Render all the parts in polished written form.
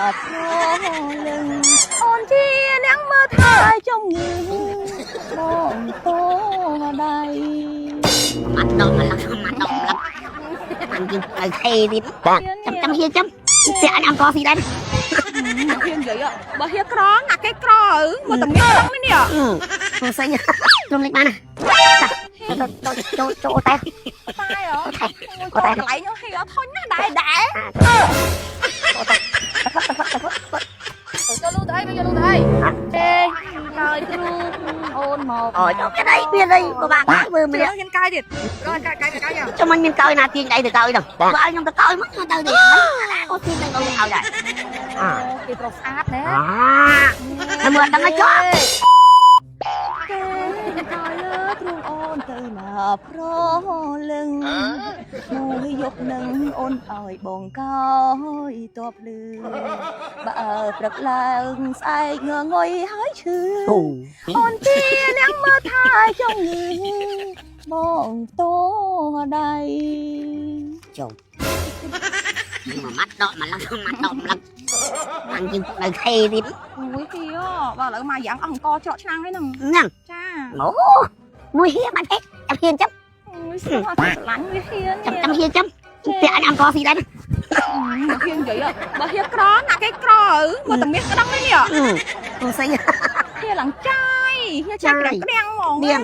ប្រលឹងអូនជាអ្នកមើលថែជំងឺបងតដៃ ម៉ាត់ដកម្លឹកម៉ាត់ដកម្លឹកអញជិះនៅខេទៀតចាំចាំហៀចាំតាក់អញអង្គស៊ីដែរ បើហ៊ាននិយាយបើហ៊ាក្រណាគេក្រមើលតែមានក្នុងនេះនេះ អឺស្អីក្រុមលេខបានណាចូលចូលចូលតែ តែហ៎អូយកន្លែងនោះហ៊ាធុញណាស់ដែរដែរចូលលូទៅអីវិញចូលលូទៅអីទេហើយគ្រូអូនមក អូចូលមានអីមានអីពិបាកហើយមើលម្នាក់ ហ៊ានកាយទៀតរកកាយកាយកាយ ចាំមិនមានកោយណាទាញដៃទៅកោយដល់បើឲ្យខ្ញុំទៅកោយមកខ្ញុំទៅទេអូទាញដៃបងឲ្យដែរអា គេប្រុសស្អាតណា អាមើលដឹងឲ្យជាប់ គេកាយលើទ្រូងអូនទៅណាប្រលឹងមួយយប់នឹងអូនឲ្យបងកោយតបលឺបើព្រឹកឡើងស្អែកងងុយហើយឈឺ អូ អូនជាអ្នកមើលថែចង់ងឺបងតដៃ ចូលមួយម៉ាត់ដកម្លឹកម៉ាត់ដកម្លឹកអញជិះនៅខេទៀត អូយទីបើឥឡូវមកយ៉ាងអង្គច្រកឆ្នាំងហើយហ្នឹង ហ្នឹង ចា អូមួយហៀបានទេចាំហៀចាំ អូយស្អាតស្រឡាញ់វាហ៊ាន ចាំចាំហៀចាំតាក់អញអង្គស៊ីដែរ បើហ៊ាននិយាយបើហ៊ាក្រណាគេក្រមើលតែមាសក្តឹងនេះ អូស្អី ហ៊ាឡើងចាយហ៊ាចាយក្រាំងក្រាំងហ្មង នាង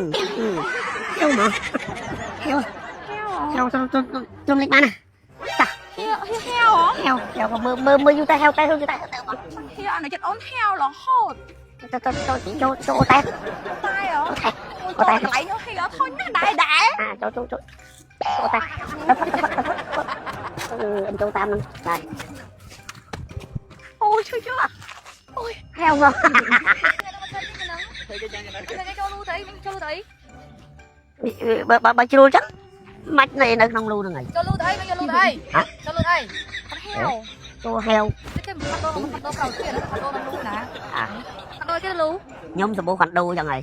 ចូលមក ហ៊ា ចូលចូលចូលចូលលេខបានណា ហ៊ាហ៊ាហ៊ា ហេវហេវមើលមើលមើលយូរតែហេវតែយូរតែទៅបង ហ៊ាអនុចិត្តអូនហ៊ារហូត ទៅទៅចូលចូលចូលតែ តែហ៎អូយកន្លែងនោះហ៊ាធុញណាស់ដែរដែរ អាចូលចូលចូលចូលតែអឺអញចូលតាមនឹងដែរ អូយជួយជួយ ហេវមក ចូលលូទៅចូលលូទៅ បើបើជ្រុលចឹងមិននៅនៅក្នុងលូហ្នឹងហើយ ចូលលូទៅអីចូលលូទៅអីចូលលូទៅអី អត់ហ៊ាវ ចូលហេវ គេមិនខត់ដូរខត់ដូរក្រោយទៀតខត់ដូរនឹងលូណា អា ខត់ដូរគេលូ ខ្ញុំសម្បូរខណ្ដូចឹងហើយ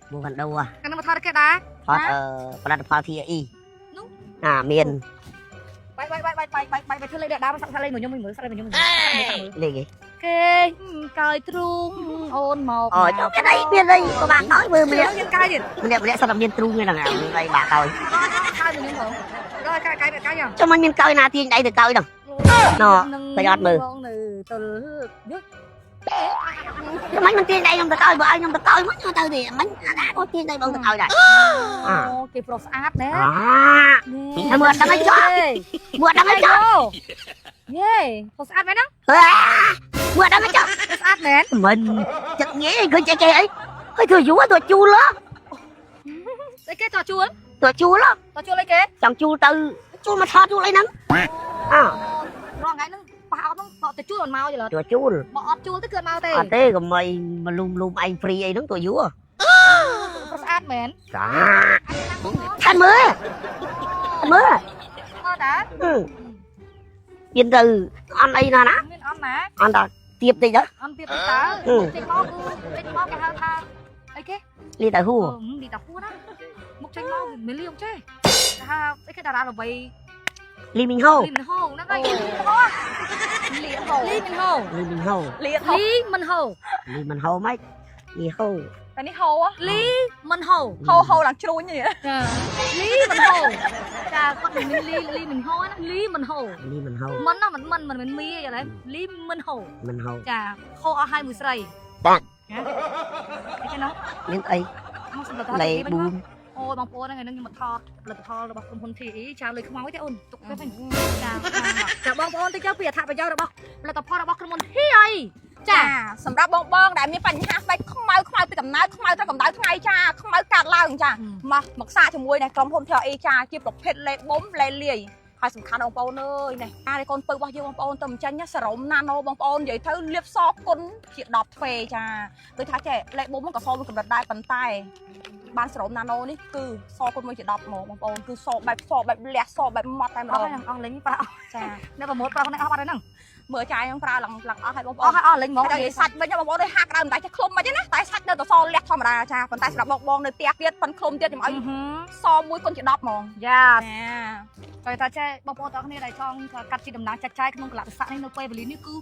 សម្បូរខណ្ដូហ៎ កាលនោះមកថតគេដែរ ថតអឺផលិតផល TE អាមាន បាយបាយបាយបាយបាយបាយបាយធ្វើលេខដើមសាក់សាក់លេខមួយខ្ញុំមួយមើលសាក់លេខមួយខ្ញុំមើល លេខគេ គេកាយទ្រូងអូនមក អូចូលមានអីមានអីពិបាកហើយមើលម្នាក់ ហ៊ានកាយទៀត ម្នាក់ម្នាក់សិតតែមានទ្រូងហ្នឹងមានអីបាក់ហើយ កាយមួយខ្ញុំផងរកកាយកាយកាយ ចាំមិនមានកោយណាទាញដៃទៅកោយដល់ណទៅអត់មើល បងនៅទល់យ ចាំមិនមិនទាញដៃខ្ញុំទៅកោយបើឲ្យខ្ញុំទៅកោយមកខ្ញុំទៅទេមិនអូទាញដៃបងទៅកោយដែរ អូគេប្រុសស្អាតណា អាមើលអត់ដឹងអីចោះមើលអត់ដឹងអីចោះ យេប្រុសស្អាតមែនហ្នឹង មើលអត់ដឹងអីចោះ ប្រុសស្អាតមែន មិនចិត្តងាយឃើញចេះចេះអីហើយធ្វើយូរទៅជួល ស្អីគេតជួល ទៅជួល តជួលអីគេ ចង់ជួលទៅជួលមកថតជួលអីហ្នឹងអ រងថ្ងៃហ្នឹងប៉ះអត់ហ្នឹងទៅជួលអត់មកយល់ ទៅជួល បើអត់ជួលទៅគឺអត់មកទេ អត់ទេកុំឲ្យមកលុំលុំឯងហ្វ្រីអីហ្នឹងទៅយូរ ប្រុសស្អាតមែន ចាឆាន់មើលមើល មើលតា មានទៅអន់អីណាណា មានអន់ណា អន់ដល់ទៀបតិចទៅ អន់ទៀតតើចេញមកគឺចេញមកគេហៅថាអីគេ លីតាហ៊ូ លីតាហ៊ូណាមុខចេញមកមិនលីអុកចេះគេហៅអីគេតារាល្បី លីមីងហូ លីមិនហូហ្នឹងហើយ លៀហូ លីមិនហូ លីមីងហូ លៀហូ លីមិនហូ លីមិនហូម៉េចលីហូ តែនេះហូ លីមិនហូ ហូហូឡើងជ្រួញនេះ ចាលីមិនហូចាគាត់មិនមានលីលីមិនហូណាលីមិនហូ លីមិនហូ មិនណាមិនមិនមិនមិនមីអីឡើយលីមិនហូ មិនហូ ចាហូអស់ហើយមួយស្រីបាក់អីគេនោះ មានអី មកសម្រាប់ លេប៊ូម អូយបងប្អូនហ្នឹងថ្ងៃនេះខ្ញុំមកថតផលិតផលរបស់ក្រុមហ៊ុន TE ចាលុយខ្មោចទេអូនទុកទៅវិញចាចាបងប្អូនតិចទៅពីអត្ថប្រយោជន៍របស់ផលិតផលរបស់ក្រុមហ៊ុន TE ចា សម្រាប់បងបងដែលមានបញ្ហាស្បែកខ្មៅខ្មៅពីកំណើតខ្មៅទៅកម្ដៅថ្ងៃចាខ្មៅកាត់ឡើងចាមកមកសាកជាមួយនេះក្រុមហ៊ុន TE ចាជាប្រភេទលេប៊ុំលេលាយហើយសំខាន់បងប្អូនអើយនេះអានេះកូនពៅរបស់យើងបងប្អូនទៅមិនចាញ់ណាសរោមណាណូបងប្អូននិយាយទៅលាបសគុណជា10ទ្វេចាដូចថាចេះលេប៊ុំក៏សមួយកម្រិតដែរប៉ុន្តែបានសរោមណាណូនេះគឺសគុណមួយជា10ហ្មងបងប្អូនគឺសបែបសបែបលះសបែបម៉ត់តែម្ អ ដង ស់ហើយអស់លេងប្រាក់ ចា អ្នកប្រម៉ូតប្រាក់នេះអស់បាត់ហើយហ្នឹង មើលចាយខ្ញុំប្រើឡើងឡើងអស់ហើយបងប្ អ អូន ស់ហើយអស់លេងហ្មង តែនិយាយសាច់វិញបងប្អូនដូចហាក់ក្តៅមិនតែចេះឃ្លុំមិនទេណាតែសាច់នៅតែសលះធម្មតាចាប៉ុន្តែសម្រាប់បងបងនៅផ្ទះទៀតប៉ិនឃ្លុំទៀតខ្ញុំឲ្យសមួយគុណជា10ហ្មង យ៉ា ចា តែថាចេះបងប្អូនទាំងគ្នាដែលចង់កាត់ជាតំណាងចាត់ចែងក្នុងកលៈទេសៈនេះនៅពេលវេលានេះគឺ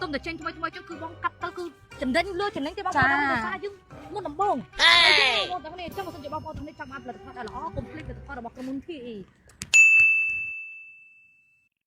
ទុំតែចេញថ្មីថ្មីចឹងគឺបងកាត់ទៅគឺចំណេញលើចំណេញទេបងប្អូនដោយសារយើងមុនដំបូងបងប្អូនទាំងគ្នាចឹងបើសិនជាបងប្អូនទាំងនេះចង់បានផលិតផលដែលល្អកុំភ្លេចផលិតផលរបស់ក្រុមហ៊ុន TE។